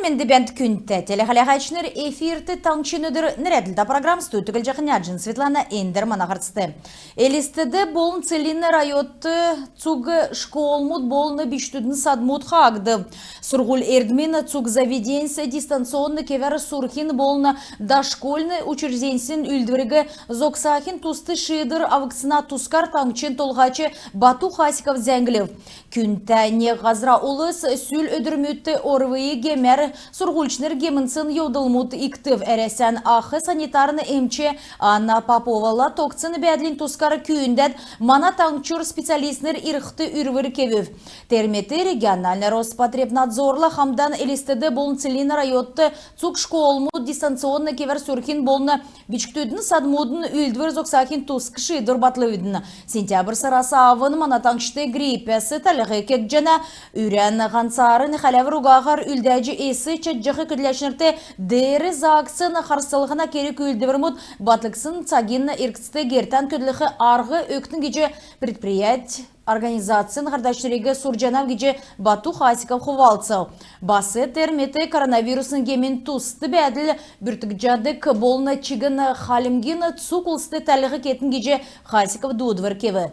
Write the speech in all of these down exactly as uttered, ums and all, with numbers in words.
Энд бәәнт, күндтә телехәләһәчнр. Эфирт «Таңһчин өдр» нерәдлһтә программ. Студьд Түглҗәхнә Җин Светлана. Эндр мана һарцд. Элстд болн Целинн районд цуг школмуд болн бичкдүдин садмуд хаагдв. Сурһуль-эрдмин цуг заведеньс дистанционн кевәр сурхин болн дошкольн учрежденьсин үүлдвриг зогсахин туст шиидвр авгдсна тускар таңһчин Толһач Бату Хасиков зәңглв. Күндтә нег һазра улс сүл өдрмүдт ОРВИ гемәр сурһульчнр гемнсн йовдлмуд икдв. Әрәсән ах санитарн эмч Анна Поповала тогтсн бәәдлин тускар күүндәд, мана таңһчур специалистнр ирхд үрвр кевв. Тер мет региональн Роспотребнадзорла хамдан Элстд болн Целинн районд цуг школмуд дистанционн кевәр сурхин болн бичкдүдин садмудын үүлдвр зогсахин туск шиидвр батлгдв. Сентябрь сарас авн мана таңһчд гриппәс тәлһ кегдҗәнә. Үрән һанцарн хәләвр угаһар үлдәҗ, эс чадҗах көдләчнрт деер заагдсн харслһна керг-үүлдврмүд батлгдсн цагин эргцд гертән көдлх арһ өгтн гиҗ предприять, организацин һардачнриг сурҗанав гиҗ Бату Хасиков хувалцв. Бас тер мет коронавирусн гемин туст бәәдл бүрткҗәдг болн чигн Хальмгин цуг улст тәлһ кетн гиҗ Хасиков дуудвр кев.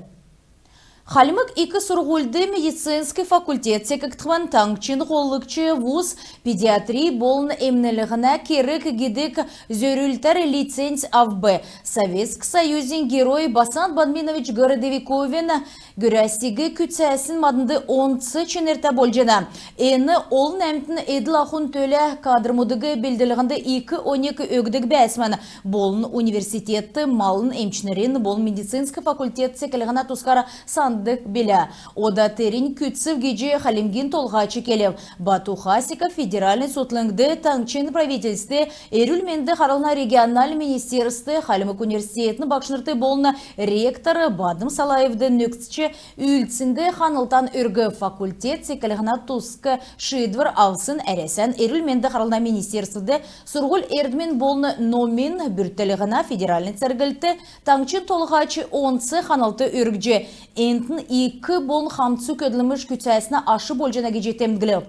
Хальмг ик сурһульд медицинск факультет секгдхмн. Таңһчин һоллгч вуз «Педиатри болн эмнлһнә керг» гидг зөрлтәр лицензь авв. Советск Союзин Герой Басан Бадьминович Городовиковин гөрәсиг күцәсн маднд онц чинртә болҗана. Эн олн әмтн эдл-ахун төлә кадрмудыг белдлһнд ик оньг өгдг бәәсмн болн университетд малын эмчнрин болн медицинск факультет секлһнә тускар сандг билә. Ода тернь күцв гиҗ Хальмгин Толһач келв. Бату Хасиков федеральн цутхлңд, таңһчин правительствд, эрүл-менд харлһна региональн министерствд, Хальмг университетин багшнрт болн ректор Бадм Салаевд нөкцҗ үүлдснд ханлтан өргв. Факультет секлһнә туск шиидвр авсн Әрәсән эрүл-менд харлһна министерствд, сурһуль-эрдмин болн номин бүртклһнә федеральн церглтд таңһчин Толһач онц ханлт өргҗ, энтн ик болн хамцу көдлмш күцәснә аш болҗана гиҗ темдглв.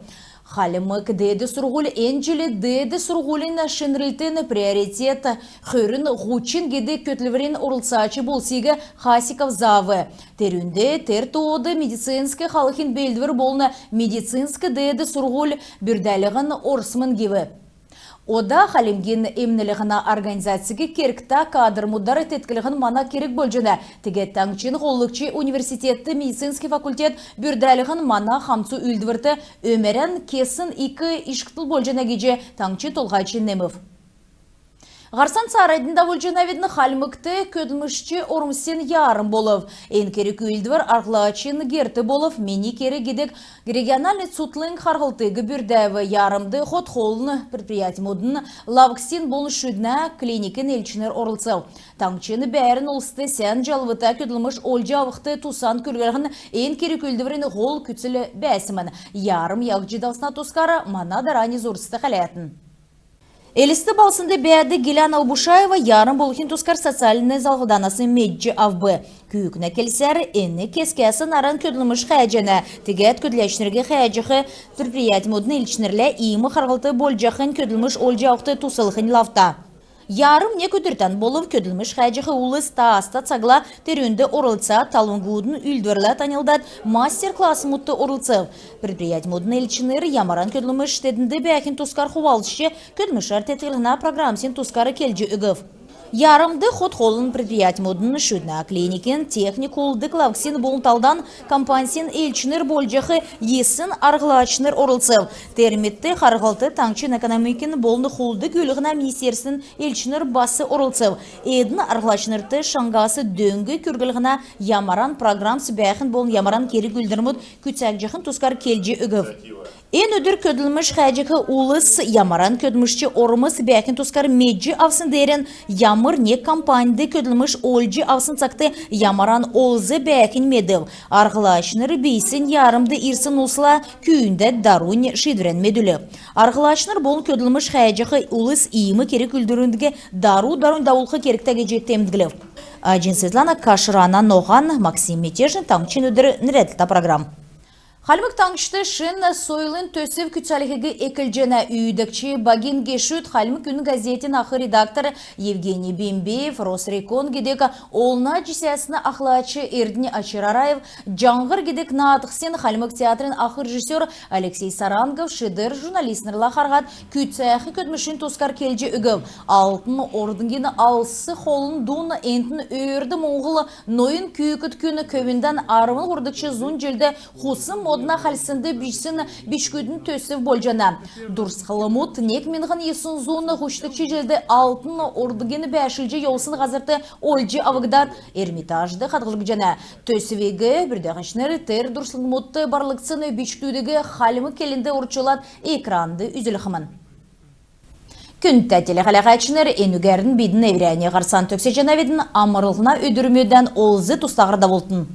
Хальмг деед сурһуль эн җил деед сурһулин шинрлтин «Приоритет хөрн һучн» гидг көтлврин орлцач болсиг Хасиков зав. Терүнд тер тоод медицинск халхин белдвр болн медицинск деед сурһуль бүрдәлһн орсмн гив. Ода Хальмгин эмнлһнә организациг кергтә кадрмудар тетклһн мана керг болҗана. Тегәд таңһчин һоллгч университетд медицинск факультет бүрдәлһн мана хамцу үүлдврт өмәрән кесн ик ишкдл болҗана гиҗ таңһчин Толһач немв. Һарцан цааранднь давулҗанавидн. Хальмгт көдлмшч ормсин ярм болв. Эн керг-үүлдвр арһлачин герт болв. «Мини керг» гидг региональн цутхлң харһлтыг бүрдәв. Ярмд хот-хоолын предприятьмудын, лавксин болн шүднә клиникин элчнр орлцв. Таңһчин бәәрн улст сән җалвта көдлмш олҗ авхд тусан күрглһн эн керг-үүлдврин һол күцл бәәсмн. Ярм яһҗ давсна тускар мана дарани зурст хәләтн. Элст балһснд бәәдг Гиляна Убушаева ярм болхин тускар социальн залһлданас медҗ авв. Күүкнә келсәр, эн кесгәс наран көдлмш хәәҗәнә. Тегәд көдләчнриг хәәҗәх предприятьмудын элчнрлә иим харһлт болҗахнь көдлмш олҗ авхд туслхнь лавта. Ярм нег өдртән болв. Көдлмш хәәҗәх улс тааста цагла терүнд орлцад, талвңгудын үүлдврлә таньлдад, мастер-классмудт орлцв. Предприятьмудын элчнр ямаран көдлмш теднд бәәхин тускар хувалцҗ, көдлмшәр тетклһнә программсин тускар келҗ өгв. Ярмд хот-хоолын предприятьмудын, шүднә клиникин, техник һулддг лавксин болн талдан компансин элчнр болҗах йисн арһлачнр орлцв. Тер мет харһлтд таңһчин экономикин болн хулд-гүүлһнә министерствин элчнр бас орлцв. Эдн арһлачнрт шаңһас дөң күрглһнә ямаран программс бәәхин болн ямаран керг-үүлдврмүд күцәгдҗәхин тускар келҗ өгв. Эн өдр көдлмш хәәҗәх улс ямаран көдлмшч ормс бәәхин тускар медҗ авсн деерән, ямр нег компаньд көдлмш олҗ авсн цагт ямаран олз бәәхинь медв. Арһлачнр бийснь ярмд ирсн улсла күүндәд, дарунь шиидврән медүлв. Арһлачнр болн көдлмш хәәҗәх улс иим керг-үүлдврмүдиг дару-дарунь давулх кергтә гиҗ темдглв. Аҗин Светлана, Кашрана Ноһан, Максим Мятежный, «Таңһчин өдр» нерәдлтә программ. Хальмг Таңһчд шин сойлын төсв күцәлһиг эклҗәнә. Үүдәгч багин гешүд. Хальмг үнн газетин ах редактор Евгений Бембеев «Росрекон» гидг олна җисәсн ахлач Эрдни Очир-Араев, «Җаңһр» гидг наадһсин, Хальмг театрин ах режиссер Алексей Сарангов шидр журналистнрла харһад, күцәх көдлмшин тускар келҗ өгв. Алтн орднгин алс холын дун, энтн өөрд-моңһл нойн күүкд күн көвүндән арвн һурвдгч зун җилд хусм модна хальснд бичсн бичгүдин төсв болҗана. Дурсхлмуд нег миңһн йисн зун һучдгч җилд Алтн орднгин бәәшүлҗ йовсн һазрт олҗ авгдад, Эрмитажд хадһлгдҗана. Төсвиг бүрдәгчнр тер дурсхлмудт барлгдсн бичгүдиг хальмг келнд орчулад, экранд үзүлхмн. Күндтә телехәләһәчнр, энүгәрн бидн эврәннь һарцан төгсәҗәнәвидн. Амрлһна өдрмүдән олз-тустаһар давултн.